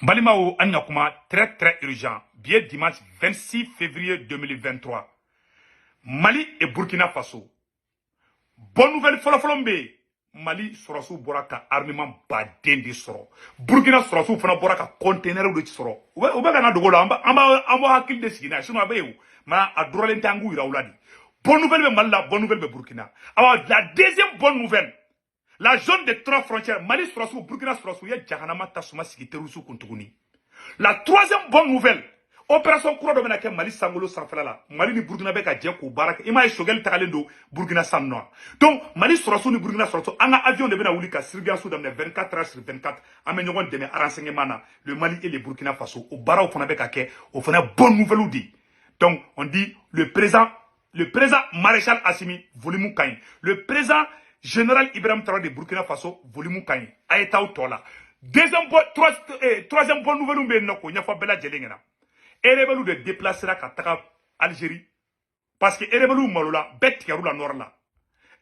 N balimaw, an ka kuma très très urgent. Bi ye dimanche 26 février 2023. Mali et Burkina Faso, bonne nouvelle fɔlɔfɔlɔ min bɛ yen, Mali sɔrɔsiw bɔra ka armement baden de sɔrɔ. Burkina sɔrɔsiw fana bɔra ka conteneur de sɔrɔ. U bɛ ka na dogo la, an b'a hakili de sigi n'a ye, sinon a bɛ yen o, mais a dɔrɔlen tɛ an k'u yira u la de. Bonne nouvelle bɛ Mali la, bonne nouvelle bɛ Burkina. Awa, la deuxième bonne nouvelle, la zone des trois frontières, Mali sɔrɔsiw, Burkina sɔrɔsiw ye jahanama tasuma sigi terroriste kun tuguni. La troisième bonne nouvelle, opération kura dɔ bɛna kɛ Mali sankolo sanfɛla la. Mali ni Burkina bɛ ka jɛ k'o baara kɛ. I m'a ye, Choguel tagalen don Burkina san nɔ. Donc Mali sɔrɔsiw ni Burkina sɔrɔsiw, an ka avion de bɛna wuli ka surveillance daminɛ 24 heures sur 24. An bɛ ɲɔgɔn dɛmɛ renseignement na, le Mali et le Burkina Faso. O baaraw fana bɛ ka kɛ, o fana bonne nouvelle de ye. Donc on dit le président maréchal Assimi, volume ka ɲi. Le président général Ibrahim Traoré de Burkina Faso, volume ka ɲi. A ye taa aw tɔ la. Deuxième bon, troisième bonne nouvelle bɛ yen nɔ k'o ɲɛfɔ bɛɛ lajɛlen ɲɛna. Rebelle de déplacera ka taga Algérie parce que rebelle malola, bɛɛ tigɛr'u la nord la.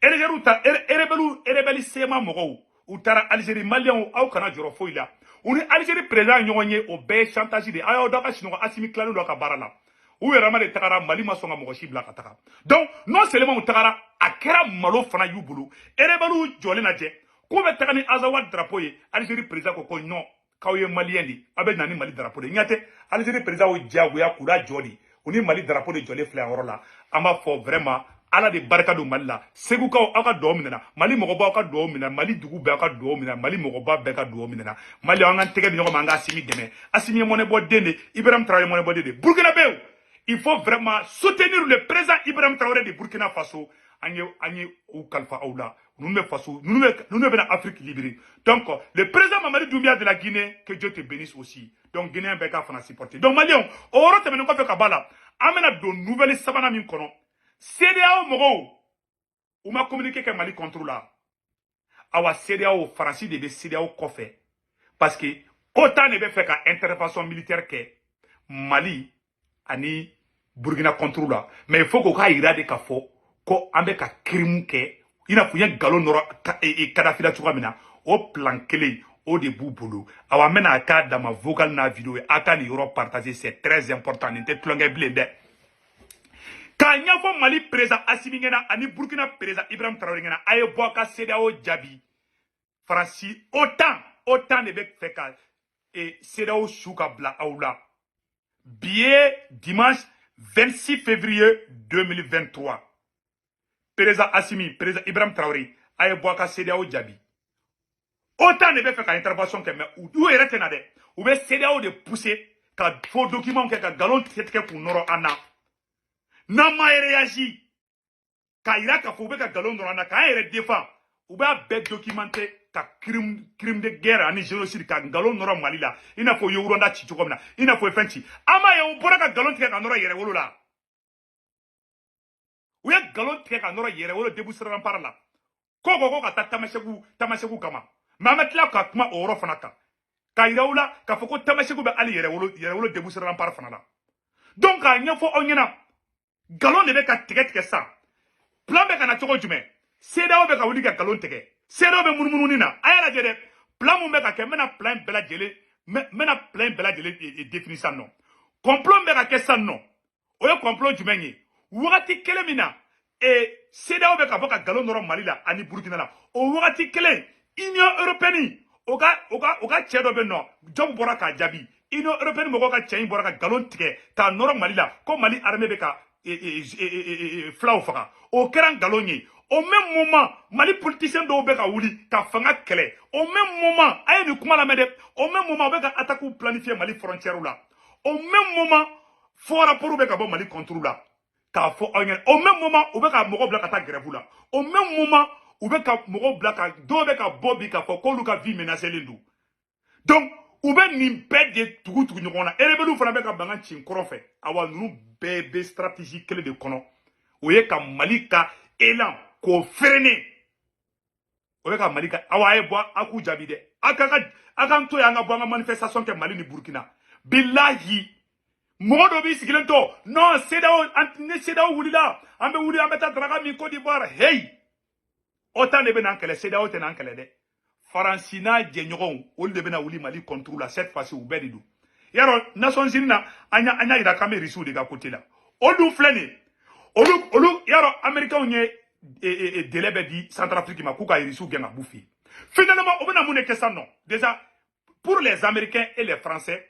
Rebelle ta, rebelle, rebelle CMA mɔgɔw, u taara Algérie. Maliyɛnw, aw kana jɔrɔ foyi la. U ni Algérie président ɲɔgɔn ye, o bɛɛ ye chantage de ye. A y'aw da ka sunɔgɔ, Assimi tilalen don a ka baara la. U yɛrɛ ma de tagara, Mali ma sɔn ka mɔgɔ si bila ka taga. Donc non seulement u tagara, a kɛra malo fana y'u bolo. Rebelle jɔlen lajɛ k'u bɛ taga ni Azawad drapeau ye. Algérie président ko ko non, k'aw ye maliyɛn de, aw bɛ na ni Mali drapeau de ye. Ɲɛ tɛ, Algérie président y'o diyagoya k'u la jɔ de. U ni Mali drapeau de jɔlen filɛ yan yɔrɔ la. An b'a fɔ vraiment, Ala de barika don Mali la. Segukaw, aw ka dugawu minɛna. Mali mɔgɔbaw, aw ka dugawu minɛ. Mali dugu bɛɛ, aw ka dugawu minɛ. Mali mɔgɔba bɛɛ ka dugawu minɛna. Mali, an k'an tɛgɛ di ɲɔgɔn ma, an ka Assimi dɛmɛ. Assimi ye mɔnɛbɔ den de, Ibrahim Traoré ye mɔnɛbɔ den de. Burkina bɛ, il faut vraiment soutenir le président Ibrahim Traoré de Burkina Faso. An ye u kalifa aw la. Ninnu bɛ faso, ninnu bɛ na Afrique libérée. Donc le président Mamadi Doumbia de la Guinée, que Dieu te bénisse aussi. Donc Guinéen bɛɛ k'a fana supporter. Donc Maliyɛnw, o yɔrɔ tɛmɛnen kɔfɛ ka b'a la, an bɛna don nouvelle sabanan min kɔnɔ. CEDEAO mɔgɔw, u ma communiqué kɛ Mali contre la. Awa, CEDEAO, Faransi de bɛ CEDEAO kɔfɛ parce que OTAN de bɛ fɛ ka intervention militaire kɛ Mali ani Burkina contre la. Mais il faut k'o k'a yira de k'a fɔ ko an bɛ ka crime kɛ, i n'a fɔ u ye nkalon nɔrɔ Kadafi la cogoya min na, o plan kelen o de b'u bolo. Awa, an bɛna a k'a dama vocal n'a vidéo ye. A ka nin yɔrɔ partager, c'est très important. Nin tɛ tulonkɛ bilen dɛ. K'a ɲɛfɔ Mali président Assimi ɲɛna ani Burkina président Ibrahim Traoré ɲɛna, a ye bɔ a ka CEDEAO jaabi. Faransi, OTAN de bɛ fɛ ka CEDEAO su ka bila aw la. Bi ye dimanche 26 février 2023. Président Assimi, président Ibrahim Traoré, a ye bɔ a ka CEDEAO jaabi. OTAN de bɛ fɛ ka intervention kɛ, mais u yɛrɛ tɛ na dɛ. U bɛ CEDEAO de pousser ka faux document kɛ, ka nkalon tigɛ tigɛ k'u nɔrɔ an na. N'an ma réagi k'a yira k'a fɔ u bɛ ka nkalon nɔrɔ an na, k'an yɛrɛ défend, u b'a bɛɛ documenter ka crime de guerre ani génocide, ka nkalon nɔrɔ Mali la, i n'a fɔ u ye Rwanda ci cogo min na, i n'a fɔ u ye fɛn ci. An b'a ye, u bɔra ka nkalon tigɛ ka nɔrɔ Yɛrɛwolo la. U ye nkalon tigɛ ka nɔrɔ Yɛrɛwolo Debout sur Rempart la, ko ka taa Tamasɛku kama. Mais an bɛ tila ka kuma o yɔrɔ fana kan k'a yira u la k'a fɔ ko Tamasɛku bɛ hali Yɛrɛwolo Debout sur Rempart fana la. Donc k'a ɲɛfɔ aw ɲɛna, nkalon de bɛ ka tigɛ tigɛ sisan. Plan bɛ ka na cogo jumɛn? CEDEAO bɛ ka wuli ka nkalon tigɛ. CEDEAO bɛ munumunu na. A y'a lajɛ dɛ, plan mun bɛ ka kɛ, n bɛna plan bɛɛ lajɛlen définir sisan nɔ. Complot bɛ ka kɛ sisan nɔ, o ye complot jumɛn ye? Wagati kelen min na CEDEAO bɛ ka bɔ ka nkalon nɔrɔ Mali la ani Burukina la, o wagati kelen Union européenne, o ka cɛ dɔ bɛ nɔ, Job bɔra k'a jaabi. Union européenne mɔgɔw ka cɛ in bɔra ka nkalon tigɛ k'a nɔrɔ Mali la ko Mali armée bɛ ka filaw faga. O kɛra nkalon ye. Au même moment, Mali politicien dɔw bɛ ka wuli ka fanga kɛlɛ. Au même moment, a ye nin kuma lamɛn dɛ, au même moment u bɛ ka attaque planifier Mali frontière la. Au même moment, faux rapport bɛ ka bɔ Mali contre la k'a fɔ aw ɲɛna. Au même moment, u bɛ ka mɔgɔw bila ka taa grève la. Au même moment, u bɛ ka mɔgɔw bila ka dɔw bɛ ka bɔ bi k'a fɔ k'olu ka vie menacelen don. Donc u bɛ nin bɛɛ de tugu tugu ɲɔgɔn na. Rebelle fana bɛ ka mankan ci n kɔrɔ fɛ. Awa, ninnu bɛɛ bɛ stratégie kelen de kɔnɔ, o ye ka Mali ka élan k'o freiner. O bɛ ka Mali ka, awa, a ye bɔ a k'u jaabi dɛ. A ka a k'an to yen, an ka bɔ an ka manifestation kɛ Mali ni Burukina. Bilahi, mɔgɔ dɔ b'i sigilen to non, CEDEAO, ni CEDEAO wulila, an bɛ wuli, an bɛ taa daraka min Côte d'Ivoire. Hey, OTAN de bɛ n'an kɛlɛ, CEDEAO tɛ n'an kɛlɛ dɛ. Faransi n'a jɛɲɔgɔnw, olu de bɛna wuli Mali contre la cette fois-ci. U bɛɛ de don yarɔ. Nations Unies na, an y'a yira k'an bɛ Rusiw de ka côté la. O dun filɛ nin ye, olu yarɔ, Américains ye délai bɛ di Centrafrique ma k'u ka Rusiw gɛn ka b'u fɛ yen. Finalement, o bɛna mun de kɛ sisan nɔ? Déjà, pour les Américains et les Français,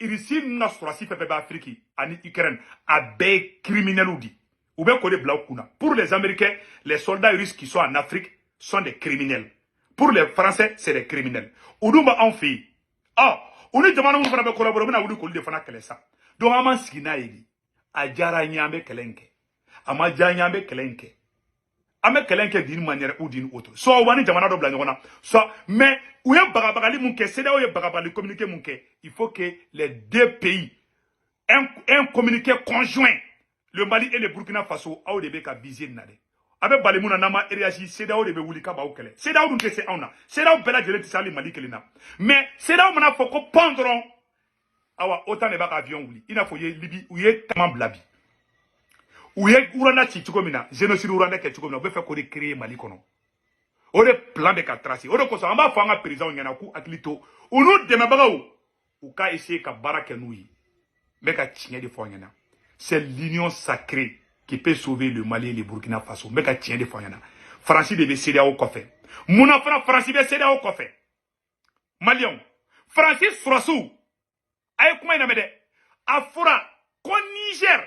Russie ninnu ka sɔrɔsi fɛn fɛn bɛ Afrique ani Ukraine, a bɛɛ ye criminels de. U bɛ k'o de bila u kunna. Pour les Américains, les soldats russes qui sont en Afrique sont des criminels. Pour les Français, c'est des criminels. U dun bɛ anw fɛ yen. Ɔ, u ni jamana minnu fana bɛ collaborer, u bɛna wuli k'olu de fana kɛlɛ sa. Donc an m'an sigi n'a ye de. A diyara an ye, an bɛ kɛlɛ in kɛ. A ma diya an ye, an bɛ kɛlɛ in kɛ. An bɛ kɛlɛ in kɛ d'une manière ou d'une autre. Soit u b'an ni jamana dɔ bila ɲɔgɔn na, soit. Mais u ye bagabagali mun kɛ, CEDEAO ye bagabagali communiqué mun kɛ, il faut que les deux pays, un communiqué conjoint, le Mali et le Burkina Faso, aw de bɛ ka viser nin na dɛ. A bɛ bali mun na? N'an ma réagi, CEDEAO de bɛ wuli k'a b'aw kɛlɛ. CEDEAO dun tɛ se anw na. CEDEAO bɛɛ lajɛlen tɛ se hali Mali kelen na. Mais CEDEAO mana fɔ ko pan dɔrɔn, awa, OTAN de b'a ka avion wuli. I n'a fɔ u ye Libi, u ye caman bila bi. U ye Rwanda ci cogo min na, génocide Rwanda kɛ cogo min na, u bɛ fɛ k'o de créer Mali kɔnɔ. O de plan bɛ ka tracer. O de kosɔn an b'a fɔ an ka présidents ɲɛna k'u hakili to u n'u dɛmɛbagaw, u ka essayer ka baara kɛ n'u ye. N bɛ ka tiɲɛ de fɔ aw ɲɛna. C'est l'union sacrée qui peut sauver le Mali et le Burkina Faso. N bɛ ka tiɲɛ de fɔ aw ɲɛna. Faransi de bɛ CEDEAO kɔfɛ. Munna fana Faransi bɛ CEDEAO kɔfɛ? Maliyɛnw, Faransi sɔrɔsiw, a ye kuma in lamɛn dɛ. A fɔra ko Niger,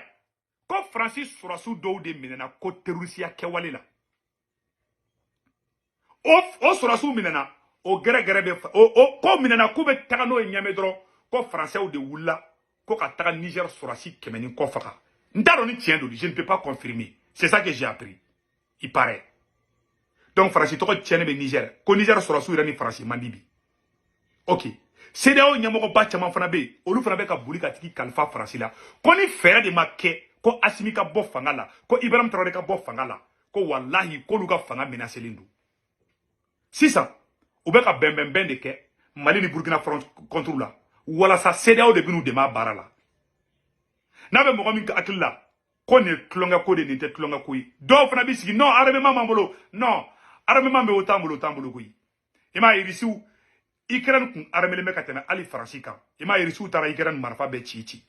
ko Faransi sɔrɔsiw dɔw de minɛna ko terrorisiya kɛwale la. O sɔrɔsiw minɛna, o gɛrɛgɛrɛ bɛ o ko minɛna k'u bɛ taga n'o ye ɲɛmɛ dɔrɔn, ko Faransɛw de wulila ko ka taga Niger sɔrɔsi 100 ni kɔ faga. N t'a dɔn ni tiɲɛ don, je ne peux pas confirmer, c'est ça que j'ai appris, il paraît. Donc Faransi tɔgɔ tiɲɛnen bɛ Niger, ko Niger sɔrɔsiw yɛrɛ ni Faransi man di bi. Ok, CEDEAO ɲɛmɔgɔba caman fana bɛ yen, olu fana bɛ ka boli ka tigi kalifa Faransi la, ko ni fɛɛrɛ de ma kɛ ko Asimi ka bɔ fanga la, ko Ibrahim Traoré ka bɔ fanga la, ko walahi k'olu ka fanga menacelen don. Sisan u bɛ ka bɛnbɛnbɛn de kɛ Mali ni Burkina contre la, walasa CEDEAO de bɛn'u dɛmɛ a baara la. N'a bɛ mɔgɔ min hakili la ko nin ye tulonkɛ ko de, nin tɛ tulonkɛ ko ye. Dɔw fana bɛ sigi, non, armement b'an bolo. Non, armement bɛ o t'an bolo, o t'an bolo koyi. I m'a ye, Irisiw, Ukraine kun armelen bɛ ka tɛmɛ hali Faransi kan. I m'a ye, Irisiw taara Ukraine marifa bɛɛ ci ci.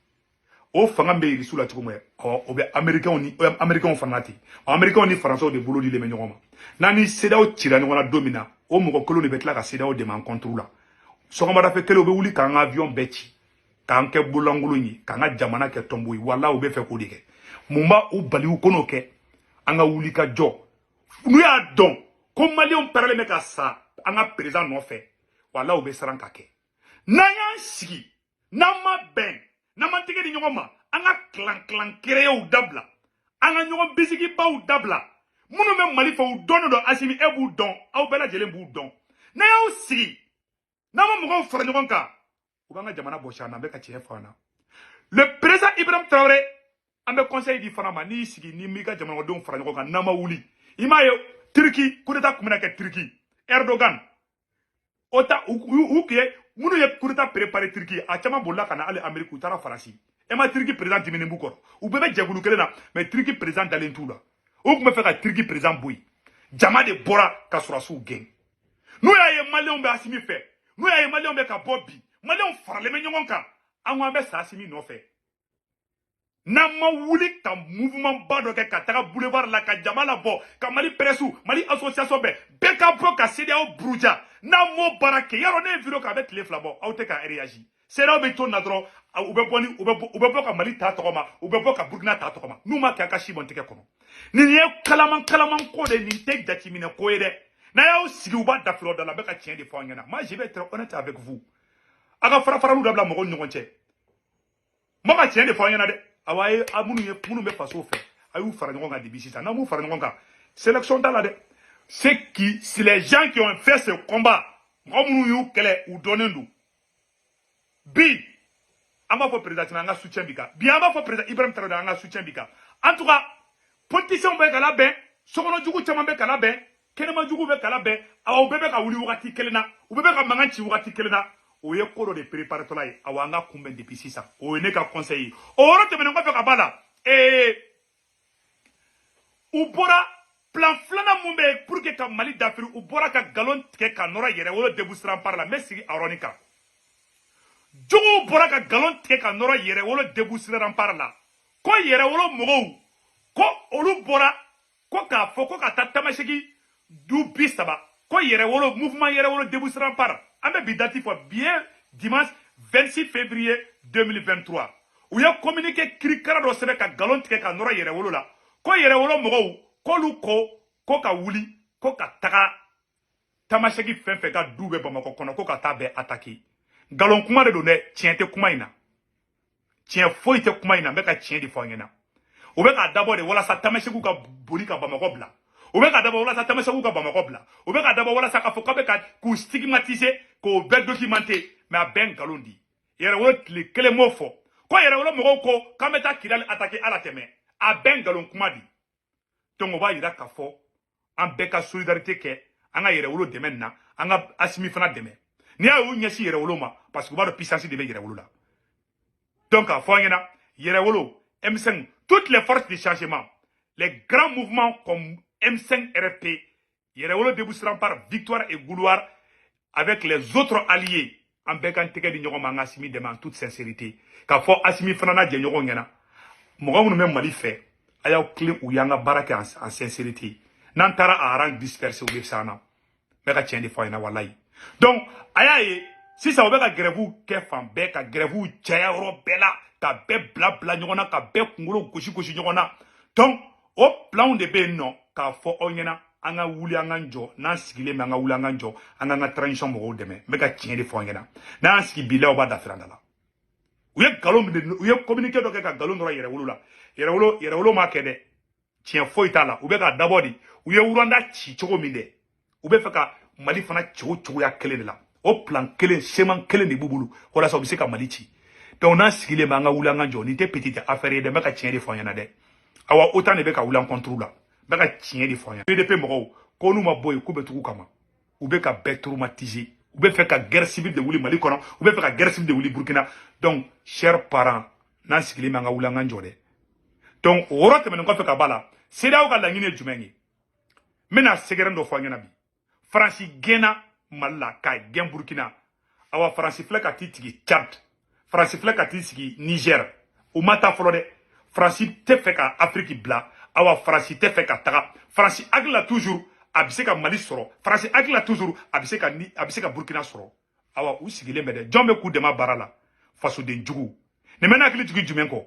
O fanga bɛ Irisiw la cogo min, ɔ, o bɛ Américains ni Américains fana ten. Américains ni Faransiw de bolo dilen bɛ ɲɔgɔn ma. N'an ni CEDEAO cira ɲɔgɔn na don min na, o mɔgɔ kelen de bɛ tila ka CEDEAO dɛmɛ an contre la. Sɔgɔmada fɛ kelen, u bɛ wuli k'an ka avion bɛɛ ci, k'an kɛ bololankolon ye, k'an ka jamana kɛ tɔnbo ye. Walahi, u bɛ fɛ k'o de kɛ. Mun b'a u bali u k'o kɛ? An ka wuli ka jɔ. N'u y'a dɔn ko Maliyɛnw pɛrɛlen bɛ ka sa an ka président nɔfɛ, walahi, u bɛ siran ka kɛ. N'an y'an sigi, n'an ma bɛn, n'an ma tɛgɛ di ɲɔgɔn ma, an ka kilan kilan kereyew dabila, an ka ɲɔgɔn bisigibaw dabila. Minnu bɛ Mali fɛ, u dɔnnen don. Asimi, e b'u dɔn, aw bɛɛ lajɛlen b'u dɔn. N'an y'aw sigi, n'an ma mɔgɔw fara ɲɔgɔn kan, u b'an ka jamana bɔsi an na. An bɛ ka tiɲɛ fɔ an na. Le président Ibrahim Traoré, an bɛ conseil di fana ma: n'i y'i sigi, n'i m'i ka jamanadenw fara ɲɔgɔn kan, n'an ma wuli, i m'a ye, Turki, coup d'état kun bɛna kɛ Turki, Erdogan o ta, u ye minnu ye coup d'état préparé Turki, a caman bolila ka na hali Amérique, u taara Faransi. E ma Turki président diminen b'u kɔrɔ, u bɛɛ bɛ jɛkulu kelen na, mais Turki président dalen t'u la. U tun bɛ fɛ ka Turki président bɔ yen, jama de bɔra ka sɔrɔsiw gɛn. N'u y'a ye Maliyɛnw bɛ Asimi fɛ, n'u y'a ye Maliyɛnw bɛ ka bɔ bi, Maliyɛnw faralen bɛ ɲɔgɔn kan, an ko an bɛ sa Asimi nɔfɛ. N'an ma wuli ka mouvement ba dɔ kɛ ka taga boulevard la, ka jama labɔ, ka Mali presse, Mali association bɛɛ, bɛɛ ka bɔ ka CEDEAO buruja, n'an m'o baara kɛ, yarɔ, ne ye vidéo kɛ, a bɛ tile 2 bɔ, aw tɛ ka réagir. CEDEAO bɛ to na dɔrɔn, u bɛ bɔ ni u bɛ bɔ, u bɛ bɔ ka Mali ta tɔgɔ ma, u bɛ bɔ ka Burkina ta tɔgɔ ma. N'u ma kɛ, a ka si bɔn tigɛ kɔnɔ. Nin ye kalaman kalaman ko de, nin tɛ jateminɛ ko ye dɛ. N'a y'aw sigi, u b'a dafiri aw da la. N bɛ ka tiɲɛ de fɔ aw ɲɛna. Moi, je vais être honnête avec vous. A ka fara faraliw dabila mɔgɔw ni ɲɔgɔn cɛ. N bɛ ka tiɲɛ de fɔ aw ɲɛna dɛ. Awa, a ye a minnu ye, minnu bɛ faso fɛ, a y'u fara ɲɔgɔn kan depuis sisan. N'an m'u fara ɲɔgɔn kan, sélection t'a la dɛ. Ceux qui, c'est les gens qui ont fait ce combat, mɔgɔ minnu y'u kɛlɛ, u dɔnnen don. Bi an b'a fɔ président Tinubu, an ka soutien bi kan. Bi an b'a fɔ président Ibrahim Traoré, an ka soutien bi kan. En tout cas, politiciens bɛ ka labɛn, sokɔnɔjugu caman bɛ ka labɛn, kɛnɛmajugu bɛ ka labɛn. Awa, u bɛɛ bɛ ka wuli wagati kelen na, u bɛɛ bɛ ka mankan ci wagati kelen na. O ye ko dɔ de préparé tɔla ye. Awa, an ka kunbɛn depuis sisan, o ye ne ka conseil ye. O yɔrɔ tɛmɛnen kɔfɛ ka b'a la, u bɔra Plan filanan mun bɛ yen pour que ka Mali dafiri, u bɔra ka nkalon tigɛ ka nɔrɔ Yɛrɛwolo Debout sur Rempart la. N bɛ sigi a yɔrɔnin kan. Juguw bɔra ka nkalon tigɛ ka nɔrɔ Yɛrɛwolo Debout sur Rempart la, ko Yɛrɛwolo mɔgɔw, ko olu bɔra ko k'a fɔ ko ka taa Tamaseki du 30, ko Yɛrɛwolo mouvement, Yɛrɛwolo Debout sur Rempart. An bɛ bi date fɔ, bi ye dimanche 26 février 2023. U ye communiqué kirikara dɔ sɛbɛn ka nkalon tigɛ ka nɔrɔ Yɛrɛwolo la, ko Yɛrɛwolo mɔgɔw k'olu ko ka wuli ko ka taga Tamaseki fɛn fɛn ka du bɛ Bamakɔ kɔnɔ, ko ka taa bɛɛ attaquer. Nkalon kuma de don dɛ, tiɲɛ tɛ kuma in na, tiɲɛ foyi tɛ kuma in na. N bɛ ka tiɲɛ de fɔ aw ɲɛna. U bɛ k'a dabɔ de walasa Tamasekiw ka boli ka Bamakɔ bila. U bɛ ka dabɔ walasa Tamasekiw ka Bamakɔ bila. U bɛ ka dabɔ walasa k'a fɔ k'a bɛ ka k'u stigmatiser, k'o bɛɛ documenter, mais a bɛɛ nkalon di. Yɛrɛwolo tile kelen m'o fɔ ko Yɛrɛwolo mɔgɔw ko k'an bɛ taa Kidali attaquer. Ala tɛmɛ, a bɛɛ nkalon kuma di. Donc o b'a yira k'a fɔ an bɛɛ ka solidarité kɛ, an ka Yɛrɛwolo dɛmɛ nin na, an ka Asimi fana dɛmɛ. N'i y'a y'u ɲɛsin Yɛrɛwolo ma, parce que u b'a dɔn puissance de bɛ Yɛrɛwolo la. Donc k'a fɔ an ɲɛna, Yɛrɛwolo, M5, toutes les forces de changement, les grands mouvements comme M5 RFP, Yɛrɛwolo Debout sur Rempart, Victoire et Gloire, avec les autres alliés, an bɛɛ k'an tɛgɛ di ɲɔgɔn ma, an ka Asimi dɛmɛ en toute sincérité. K'a fɔ Asimi fana n'a jɛɲɔgɔnw ɲɛna, mɔgɔ minnu bɛ Mali fɛ, a y'aw tilen u y'an ka baara kɛ en sincérité. N'an taara à rang dispersé, u bɛ s'an na. N bɛ ka tiɲɛ de fɔ a ɲɛna, walayi. Donc a y'a ye sisan, u bɛ ka grève kɛ fan bɛɛ, ka grève caya yɔrɔ bɛɛ la, ka bɛɛ bila bila ɲɔgɔn na, ka bɛɛ kunkolo gosi gosi ɲɔgɔn na. Donc o planw de bɛ yen nɔ k'a fɔ aw ɲɛna, an ka wuli, an k'an jɔ. N'an sigilen bɛ, an ka wuli, an k'an jɔ, an k'an ka transition mɔgɔw dɛmɛ. N bɛ ka tiɲɛ de fɔ aw ɲɛna. N'an y'an sigi bi la, u b'a dafiri an da la. U ye nkalon de, u ye communiqué dɔ kɛ ka nkalon dɔrɔn Yɛrɛwolo la. Yɛrɛwolo, Yɛrɛwolo m'a kɛ dɛ, tiɲɛ foyi t'a la. U bɛ k'a dabɔ de, u ye Rwanda ci cogo min dɛ, u bɛ fɛ ka Mali fana ci o cogoya kelen de la. O plan kelen, schéma kelen de b'u bolo walasa u bɛ se ka Mali ci. Donc n'an sigilen bɛ, an ka wuli, an ka jɔ. Nin tɛ petite affaire ye dɛ, n bɛ ka tiɲɛ de fɔ an ɲɛna dɛ. Awa, OTAN de bɛ ka wuli an contre la. N bɛ ka tiɲɛ de fɔ an ɲɛna. PDP mɔgɔw ko n'u ma bɔ yen, k'u bɛ tugu kama. U bɛ ka bɛɛ traumatiser. U bɛ fɛ ka guerre civile de wuli Mali kɔnɔ, u bɛ fɛ ka guerre civile de wuli Burkina. Donc chers parents, n'an sigilen bɛ, an ka wuli, an ka jɔ dɛ. Donc o yɔrɔ tɛmɛnen kɔfɛ ka b'a la, CEDEAO ka laɲini ye jumɛn ye? N bɛna sɛgɛrɛ dɔ fɔ an ɲɛna bi. Faransi gɛnna Mali la, k'a gɛn Burkina. Awa, Faransi filɛ ka t'i sigi Tchad, Faransi filɛ ka t'i sigi Niger. U ma taa fɔlɔ dɛ. Faransi tɛ fɛ ka Afiriki bila. Awa, Faransi tɛ fɛ ka taga. Faransi hakili la toujours a bɛ se ka Mali sɔrɔ. Faransi hakili la toujours a bɛ se ka ni a bɛ se ka Burkina sɔrɔ. Awa, u sigilen bɛ dɛ. Jɔn bɛ k'u dɛmɛ baara la? Fasoden jugu nin bɛ ne hakili jigin jumɛn kɔ?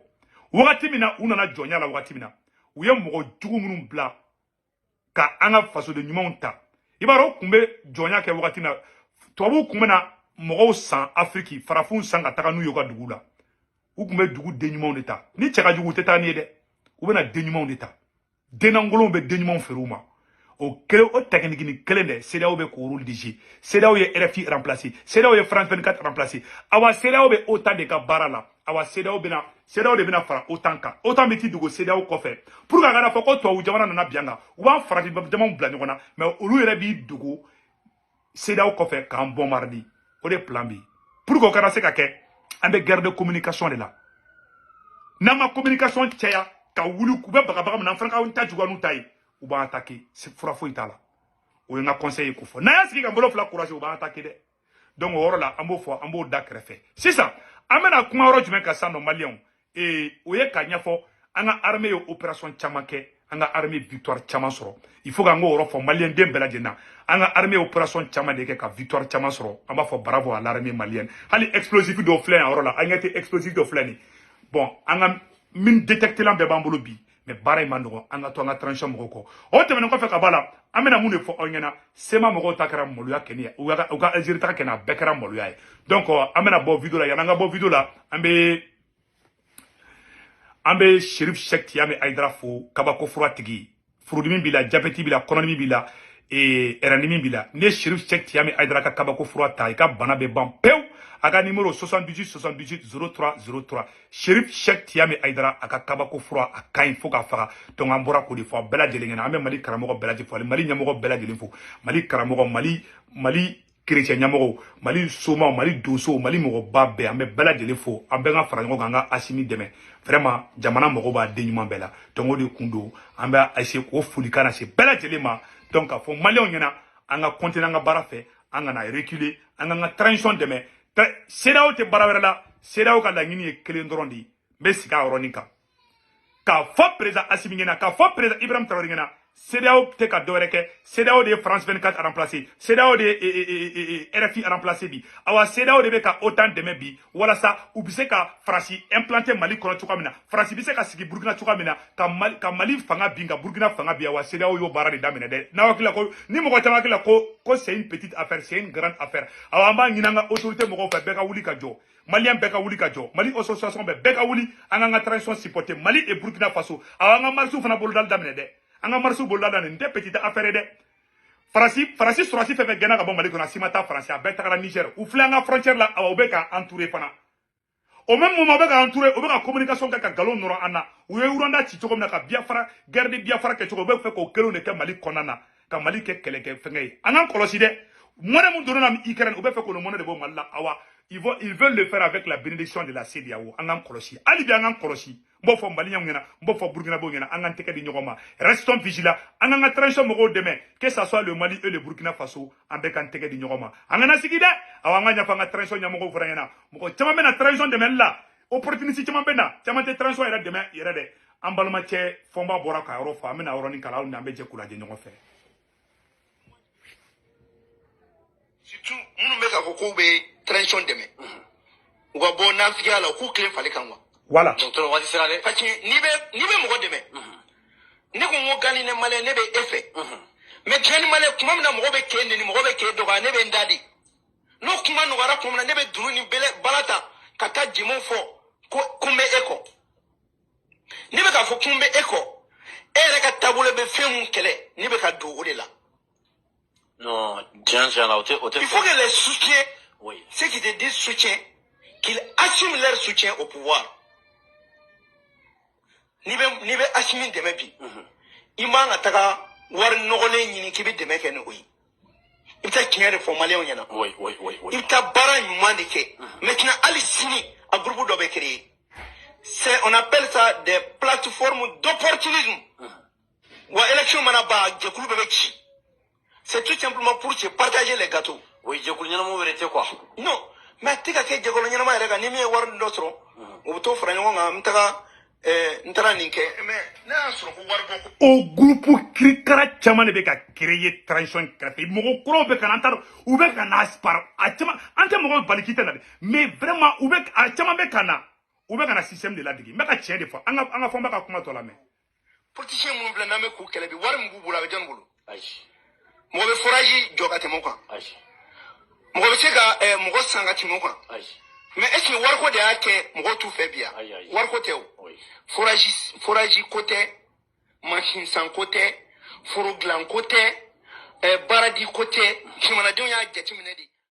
Wagati min na u nana jɔnya la, wagati min na u ye mɔgɔ jugu minnu bila ka an ka fasoden ɲumanw ta, i b'a dɔn, u tun bɛ jɔnya kɛ wagati min na, tubabuw tun bɛ na mɔgɔw san Afiriki, farafinw san ka taga n'u ye u ka dugu la. U tun bɛ dugu den ɲumanw de ta. Ni cɛ ka jugu, u tɛ taa ni ye dɛ, u bɛ na den ɲumanw de ta. Dennankolonw bɛ den ɲumanw feere u ma. O kelen, o technique kelen dɛ, CEDEAO bɛ k'o rôle de jouer. CEDEAO ye RFI remplacer, CEDEAO ye France 24 remplacer. Awa, CEDEAO bɛ OTAN de ka baara la. Awa, CEDEAO bɛna, CEDEAO de bɛna fara OTAN kan. OTAN bɛ t'i dogo CEDEAO kɔfɛ pour que a kana fɔ ko tubabu jamana nana bin an kan. U b'an farafin jamaw bila ɲɔgɔn na, mais olu yɛrɛ b'i dogo CEDEAO kɔfɛ k'an bombarder. O de plan bɛ yen. Pour que o kana se ka kɛ, an bɛ guerre de communication de la. N'an ma communication caya ka wuli, u bɛ bagabaga min na, an fana k'an ta juguya n'u ta ye, u b'an attaquer. Fura foyi t'a la. O ye n ka conseil ye k'o fɔ. N'an y'an sigi ka bolo fila courage, u b'an attaquer dɛ. Donc o yɔrɔ la, an b'o fɔ, an b'o da kɛrɛfɛ. Sisan an bɛna kuma yɔrɔ jumɛn kan sisan nɔ, maliyɛnw? O ye ka ɲɛfɔ an ka armée ye opération caman kɛ, an ka armée victoire caman sɔrɔ. Il faut k'an k'o yɔrɔ fɔ maliyɛn den bɛɛ lajɛlen na. An ka armée opération caman de kɛ ka victoire caman sɔrɔ. An b'a fɔ bravo à l'armée malienne. Hali explosif dɔw filɛ yan yɔrɔ la, an ɲɛ tɛ explosif dɔ filɛ nin. Bon, an ka mine détecté lan bɛɛ b'an bolo bi, mais baara in ma nɔgɔn. An ka to an ka transition mɔgɔw kɔ. O tɛmɛnen kɔfɛ ka b'a la, an bɛna mun de fɔ aw ɲɛna? CMA mɔgɔw ta kɛra maloya kɛni ye, u ka Algérie ta kɛnɛ, a bɛɛ kɛra maloya ye. Donc an bɛna bɔ vidéo la. Yan'an ka bɔ vidéo la, an bɛ Cherif Cheick Tidiane Aïdara fo, kabako fura tigi. Furudimi b'i la, diabète b'i la, kɔnɔdimi b'i la, ɛrɛndimi b'i la, n'i ye Cherif Cheick Tidiane Aïdara ka kabako fura ta, i ka bana bɛ ban pewu. A ka numéro 78 78 03 03. Cherif Cheick Tidiane Aïdara, a ka kabako fura, a ka ɲi fo k'a faga. Donc an bɔra k'o de fɔ bɛɛ lajɛlen ɲɛna. An bɛ Mali karamɔgɔ bɛɛ lajɛlen fo, Mali ɲɛmɔgɔ bɛɛ lajɛlen fo, Mali karamɔgɔ, Mali Chrétien ɲɛmɔgɔw, Mali somaw, Mali donsow, Mali mɔgɔba bɛɛ, an bɛ bɛɛ lajɛlen fo. An bɛɛ ka fara ɲɔgɔn kan, an ka Asimi dɛmɛ. Vraiment, jamana mago b'a den ɲuman bɛɛ la. Donc o de kun don, an bɛ essayer k'o folikan lase bɛɛ lajɛlen ma. Donc k'a fɔ Maliyɛnw ɲɛna, an ka continuer an ka baara fɛ, an kana reculer, an k'an ka transition dɛmɛ. CEDEAO tɛ baara wɛrɛ la, CEDEAO ka laɲini ye kelen dɔrɔn de ye. N bɛ sigi a yɔrɔnin kan k'a fɔ président Asimi ɲɛna, k'a fɔ président Ibrahim Traoré ɲɛna, CEDEAO tɛ ka dɔwɛrɛ kɛ. CEDEAO de ye France 24 remplacé, CEDEAO de ye RFI remplacé bi. Awa, CEDEAO de bɛ ka OTAN dɛmɛ bi, walasa u bɛ se ka Faransi implanter Mali kɔnɔ cogoya min na, Faransi bɛ se ka sigi Burukina cogoya min na, ka Mali fanga bin, ka Burukina fanga bin. Awa, CEDEAO y'o baara de daminɛ dɛ. N'aw hakili la ko ni mɔgɔ caman hakili la ko c'est une petite affaire, c'est une grande affaire. Awa, an b'a ɲini an ka autorité mɔgɔw fɛ, bɛɛ ka wuli ka jɔ. Maliyɛn bɛɛ ka wuli ka jɔ, Mali association bɛɛ, bɛɛ ka wuli, an k'an ka transition supporter, Mali et Burkina Faso. Awa, an ka marche fana bolodali daminɛ dɛ, an ka marche bolodali daminɛ. Nin tɛ petite affaire ye dɛ. Faransi sɔrɔsi fɛn fɛn gɛnna ka bɔ Mali kɔnɔ, a si ma taa Faransi, a bɛɛ tagara Niger. U filɛ an ka frontière la. Awa, u bɛ k'an entourer fana. Au même moment, u bɛ k'an entourer, u bɛ ka communication kɛ ka nkalon nɔrɔ an na. U ye Rwanda ci cogo min na, ka Biafra, guerre de Biafra kɛ cogo, u bɛ fɛ k'o kelenw de kɛ Mali kɔnɔna na, ka Mali kɛ kɛlɛkɛ fɛngɛ ye. An k'an kɔlɔsi dɛ. Mɔnɛ mun donna na Ukraine, u bɛ fɛ k'o mɔnɛ de bɔ Mali la. Awa, ils veulent le faire avec la bénédiction de la CEDEAO. An k'an kɔlɔsi hali bi, an k'an kɔlɔsi. N b'o fɔ Maliyɛnw ɲɛna, n b'o fɔ Burkinabɔw ɲɛna, an k'an tɛgɛ di ɲɔgɔn ma. Restons vigilants, an k'an ka transition mɔgɔw dɛmɛ, que ça soit le Mali et le Burkina Faso, an bɛɛ k'an tɛgɛ di ɲɔgɔn ma. An kana sigi dɛ. Awa, an ka ɲɛfɔ an ka transition ɲɛmɔgɔw fana ɲɛna. Mɔgɔ caman bɛ na transition dɛmɛli la, opportuniste caman bɛ na, caman tɛ transition yɛrɛ dɛmɛ yɛrɛ dɛ. An balimacɛ Fɔnba bɔra ka yɔrɔ fɔ, an bɛna yɔrɔnin kalan aw ni an bɛ jɛ k'u lajɛ ɲɔgɔn fɛ. Surtout minnu bɛ k'a fɔ k'u bɛ transition dɛmɛ, u ka bɔ nafigiya la, u k'u tilen fali kan quoi. Voilà. Docteur, waati sera dɛ. Parce que n'i bɛ mɔgɔ dɛmɛ, ne ko n ko Gani ne Maliyɛn, ne bɛ e fɛ, mais Gani Maliyɛn, tuma min na mɔgɔ bɛ k'e neni, mɔgɔ bɛ k'e dɔgɔya, ne bɛ n da de. N'o kuma nɔgɔyara tuma min na, ne bɛ dunu ni bɛlɛ bala ta ka taa jɛmɛw fɔ ko n bɛ e kɔ. Ne bɛ k'a fɔ ko n bɛ e kɔ, e yɛrɛ ka taabolo bɛ fɛn mun kɛlɛ, ne bɛ ka don o de la. Non, tiɲɛ tiɲɛ la, o tɛ o tɛ. Il faut que les soutiens, ceux qui te disent soutien, qu'ils assument leur soutien au pouvoir. N'i bɛ Asimi dɛmɛ bi, i man ka taga wari nɔgɔlen ɲini k'i bɛ dɛmɛ kɛ ni o ye. I bɛ taa tiɲɛ de fɔ Maliyɛnw ɲɛna. I bɛ taa baara ɲuman de kɛ. Maintenant, hali sini, a groupe dɔ bɛ créer. C'est, on appelle ça des plateformes d'opportunisme. Wa élection mana ban, jɛkulu bɛɛ bɛ ci. C'est tout simplement pour se partager les gâteaux. Oui, jɛkulu ɲɛnamaw yɛrɛ tɛ quoi. Non, mais a tɛ ka kɛ jɛkulu ɲɛnama yɛrɛ kan. Ni min ye wari dɔ sɔrɔ, u bɛ t'o fara ɲɔgɔn kan, n taga n taara nin kɛ, mais n'a y'a sɔrɔ ko wari bɔ ko. O groupe kirikara caman de bɛ ka créer transition kɛrɛfɛ. Mɔgɔ kuraw bɛ ka na, an t'a dɔn u bɛ ka na par a caman. An tɛ mɔgɔw bali k'i tɛ na dɛ, mais vraiment, u bɛ a caman bɛ ka na, u bɛ ka na système de ladege. N bɛ ka tiɲɛ de fɔ. An ka Fɔnba ka kuma tɔ lamɛn. Politicien minnu filɛ n'an bɛ k'u kɛlɛ bi, wari min b'u bolo, a bɛ jɔnni bolo? Ayi. Mɔgɔ bɛ forage jɔ ka tɛmɛ o kan? Ayi. Mɔgɔ bɛ se ka mɔgɔ san ka tɛmɛ o kan? Ayi. Mais est ce que wariko de y'a kɛ mɔgɔw t'u fɛ bi yan? Ayi, ayi. Wariko tɛ o. Forage ko tɛ, machine san ko tɛ, foro dilan ko tɛ, baaradi ko tɛ. Jamanadenw y'a jateminɛ de.